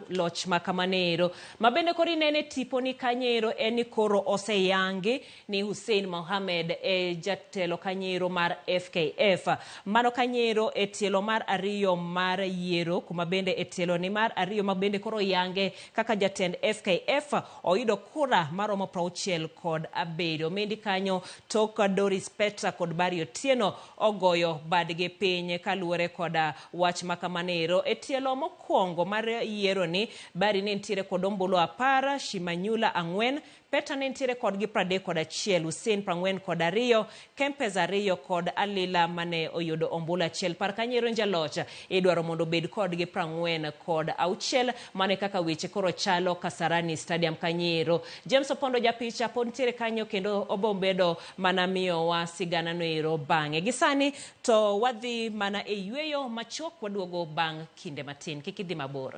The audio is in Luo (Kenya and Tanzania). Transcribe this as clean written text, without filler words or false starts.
Loch ma kamano ero. Ma bende koro inene e tiponi kanyo ero en ni koro oseyangi ni Hussein Mohamed e jatelo kanyo ero mar FKF. Mano kanyo ero e tielo mar ariyo mar yiero kuma bende e tielo ni mar ariyo ma bende koro oyange kaka jatend FKF oyudo kura maromo 67. Mendi kanyo tok Doris Petra kod Barry Otieno ogoyo badgi piny kaluwore koda wach ma kamano ero. E tielo mokwongo mar yieroni, Barry ne nitiere kod ombulu apar, Shimanyula ang'wen, Peter ne nitiere kodgi 31, Hussein 42, Kempes ariyo kod Alila mane oyudo ombulu achiel. Par kanyo ero jaloch idwaro mondo obed kodgi 46. Mano e kaka weche koro chalo Kasarani Stadium kanyo ero. James Opondo japicha pod nitiere kanyo kendo obobedo mana miyowa sigana no ero bang'e. Gi sani to wadhi mana e yueyo machuok waduogo bang' kinde matin. Kik idhi mabor.